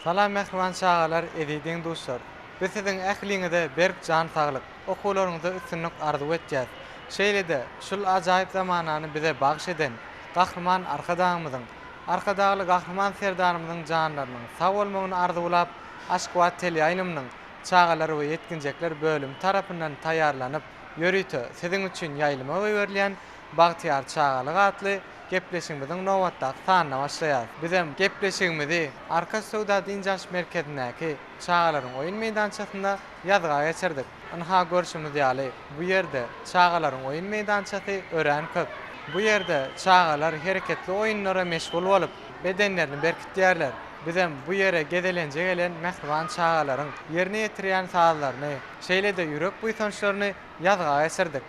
Salam mähriban çagalar, eziz deň-duşlar! Biz siziň ähliňize berk jan saglyk, okuwlaryňyzda üstünlik arzuw etýäs. Şeýle-de, şul ajaýyp zamanany bize bagyş eden Gahryman Arkadagymyzyň, Arkadagly Gahryman Serdarymyzyň janlarynyň sag bolmagyny arzuwlap, Aşgabat teleýaýlymynyň Çagalar we ýetginjekler bölümi tarapyndan taýýarlanyp, ýörite siziň üçin ýaýlyma goýberilýän Bagtyýar çagalyk atly gepleşigimiziň nobatdaky sanyna başlaýarys. Bizem gepleşigimizi Arkaç söwda-dynç alyş merkezindäki çagalaryň oýun meýdançasynda ýazga geçirdik. Ynha görşümiz ýaly, bu ýerde çagalaryň oýun meýdançasy örän köp. Bu ýerde çagalar hereketli oýunlara meşgul bolup, bedenlerini berkitýärler. Bizem bu ýere gezelenje gelen mähriban çagalaryň ýerine ýetirýän sazlaryny, şeýle-de ýürek buýsançlaryny ýazga geçirdik.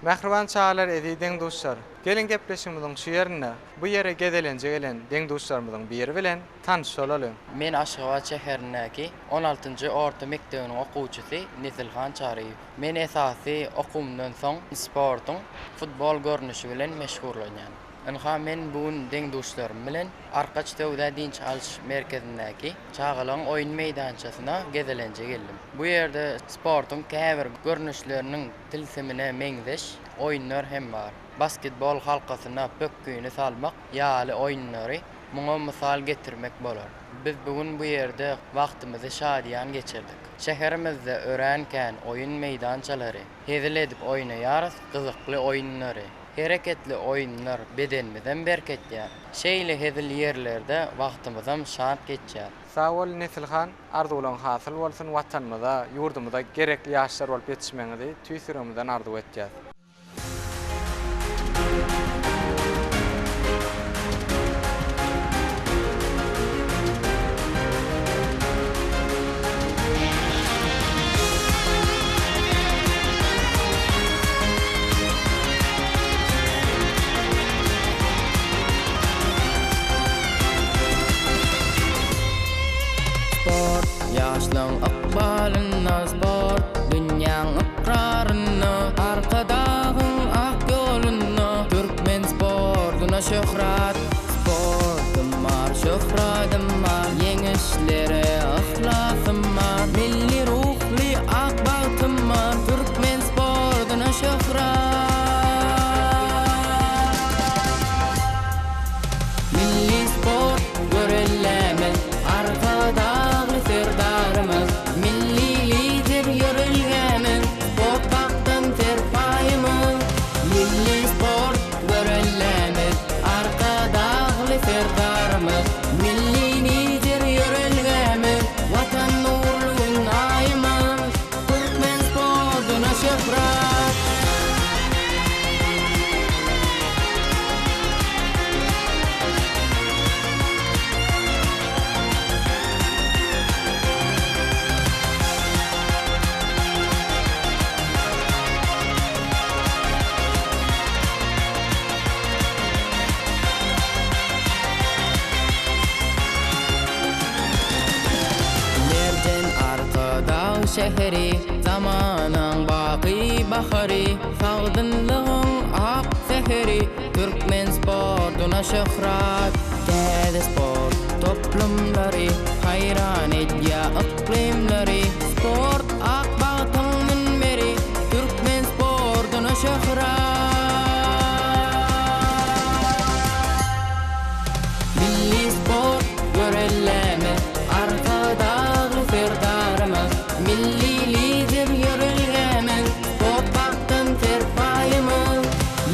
Mähriban çagalar, eziz deň-duşlar! Geliň gepleşigimiziň şu ýerinde bu ýere gezelenje gelen deň-duşlarymyzyň biri bilen tanyş bolalyň. Men Aşgabat şäherindäki on altynjy orta mekdebiniň okuwçysy Nesilhan Çaryýew. Men esasy okuwymdan soň sportuň futbol görnüşi bilen meşgullanýan. Ynha men bu gün deň-duşlarym bilen Arkaç söwda dynç alyş merkezindäki çagalaryň oýun meýdançasyna gezelenje geldim. Bu ýerde sportuň käbir görnüşleriniň tilsimine meňzeş oýunlar hem bar. Basketbol halkasyna pökgini salmak ýaly oýunlary muňa mysal getirmek bolar. Biz bu gün bu ýerde wagtymyzy şadyýan geçirdik. Şäherimizde örän kän oýun meýdançalary, hezil edip oýnaýarys gyzykly oýunlary. Hereketli oýunlar bedenimizem berketýär. Şeýle hezil ýerlerde wagtymyzam şat geçýär. Sag bol Nesilhan, arzuwlaň hasyl bolsun Watanymyza, ýurdumyza gerekli ýaşlar bolup ýetişmegiňizi tüýs ýüregimizden arzuw etýäs. Sport, ýaşlaň ykbalynda sport, dünýäň ykrarynda, Arkadagyň ak ýolunda, türkmen sportuna şöhrat. Sportum bar, şöhradym bar, ýeňişlere yhlasym bar, milli ruhly ak bagtym bar, türkmen sportuna şöhrat. Milli sport görellämiz, Arkadagly Serdarymyz, Milli Lider ýörelgämiz, sport bagtdan serpaýymyz. Milli sport görellämiz, Arkadagly Serdarymyz, Milli Lider ýörelgämiz, Watan nurly Gün Aýymyz. Türkmen sportuna şöhrat! Merjen Arkadag şäheri, Zamanaň baky bahary, Sagdynlygyň ak säheri, Türkmen sportuna şöhrat. Täze sport toplumlary, Haýran edýär yklymlary, Sport ak bagtyň münberi, Türkmen sportuna şöhrat. Milli sport görellämiz, Arkadagly Serdarymyz, Milli Lider ýörelgämiz, sport bagtdan serpaýymyz.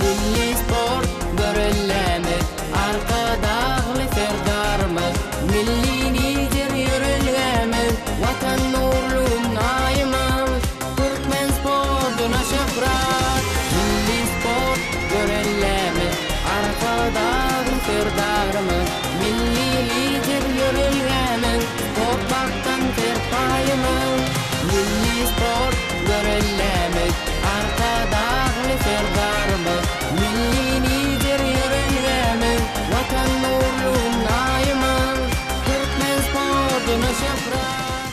Milli sport görellämiz, Arkadagly Serdarymyz, Milli Lider ýörelgämiz, Watan nurly Gün Aýymyz. Türkmen sportuna şöhrat, Milli sport görellämiz, Arkadagly Serdarymyz, Milli Lider ýörelgämiz, Sport bagtdan serpaýymyz. Milli sport görellämiz, Arkadagly Serdarymyz, Milli Lider ýörelgämiz, Watan nurly Gün Aýymyz, Türkmen sportuna şöhrat.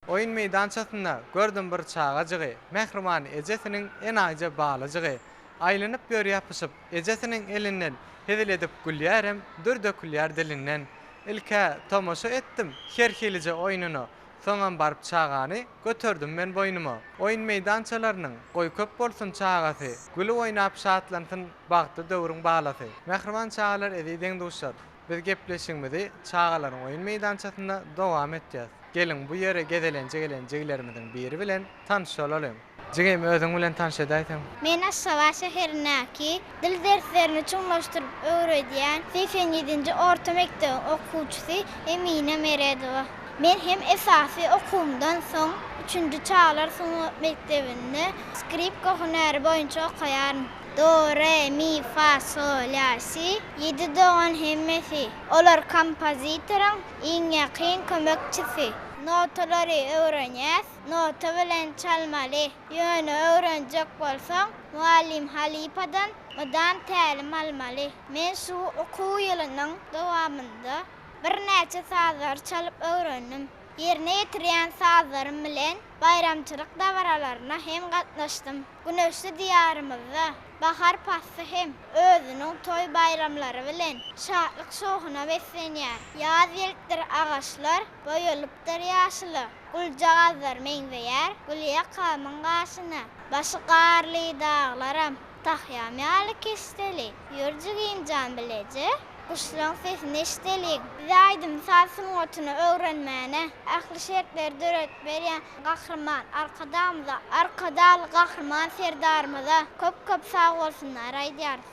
Oýun meýdançasynda gördüm bir çagajygy, Mähriban ejesiniň enaýyja balajygy. Aýlanyp ýör ýapyşyp ejesiniň elinden, Hezil edip gülýärem, dür dökülýär dilinden. Ilk-ä tomaşa etdim her hilije oýnuna, Soňam baryp çagany göterdim men boýnuma. Oýun meýdançalarynyň goý köp bolsun çagasy, Gülüp oýnap şatlansyn bagtly döwrüň balasy. Mähriban çagalar eziz deň-duşlar! Biz gepleşigimizi çagalaryň oýun meýdançasynda dowam etýäs. Geliň, bu ýere gezelenje gelen jigilerimiziň biri bilen tanyş bolalyň. Jigim, özüň bilen tanyş edäýseň. Men Aşgabat şäherindäki dil derslerini çuňlaşdyryp öwredýän 87-nji orta mekdebiň okuwçysy Emine Meredowa. Men hem esasy okuwymdan soň üçünji çagalar sungat mekdebinde skripka hünäri boýunça okaýaryn. Do, re, mi, fa, sol, la, si, ýedi dogan hemmesi. Olar kompozitoryň iň ýakyn kömekçisi. Notalary öwrenýäs, nota bilen çalmaly. Ýöne öwrenjek bolsaň, mugallym halypadan mydam tälim almaly. Men şu okuw ýylynyň dowamynda birnäçe sazlary çalyp öwrendim. Ýerine ýetirýän sazlarym bilen baýramçylyk dabaralaryna hem gatnaşdym. Güneşli Diýarymyzda bahar pasly hem özüniň toý-baýramlary bilen şatlyk-şowhuna beslenýär. Ýaz gelipdir, agaçlar boýalypdyr ýaşyla, güljagazlar meňzeýär gülýakamyň gaşyna. Başy garly daglaram tahýam ýaly keşdeli. Ýör jigimjan bileje, guşlaň sesini eşideliň. Bize aýdym-saz sungatyny öwrenmäne ähli şertleri döredip berýän Gahryman Arkadagymyza, Arkadagly Gahryman Serdarymyza köp-köp sagbolsunlar aýdýarys.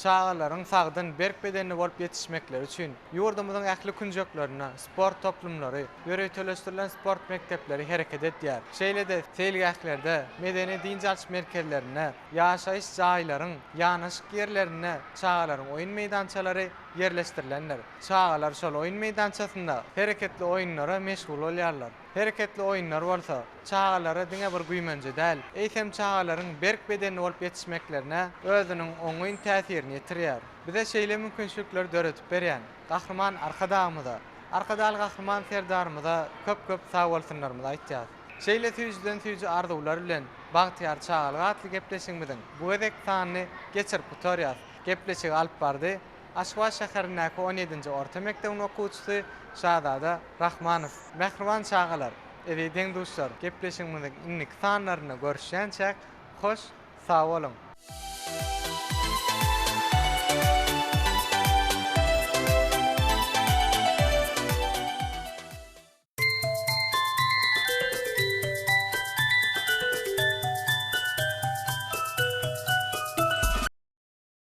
Çagalaryň sagdyn, berk bedenli bolup ýetişmekleri üçin ýurdumyzyň ähli künjeklerinde sport toplumlary, ýöriteleşdirilen sport mekdepleri hereket edýär. Şeýle-de seýilgählerde, medeni-dynç alyş merkezlerinde, ýaşaýyş jaýlaryň ýanaşyk ýerlerinde çagalaryň oýun meýdançalary ýerleşdirilendir. Çagalar şol oýun meýdançasynda hereketli oýunlara meşgul bolýarlar. Hereketli oýunlar bolsa, çagalara diňe bir güýmenje däl, eýsem çagalaryň berk bedenli bolup ýetişmeklerine özüniň oňyn täsirini ýetirýär. Bize şeýle mümkinçilikleri döredip berýän Gahryman Arkadagymyza, Arkadagly Gahryman Serdarymyza köp-köp sagbolsunlarymyzy aýtýas. Şeýle süýjüden-süýji arzuwlar bilen Bagtyýar çagalyk atly gepleşigimiziň bu gezekki sanyny geçirip gutarýas. Gepleşigi alyp bardy Aşgabat şäherindäki on ýedinji orta mekdebiň okuwçysy Şazada Rahmanow. Mähriban çagalar, eziz deň-duşlar, gepleşigimiziň indiki sanlarynda görüşýänçäk, hoş sag boluň!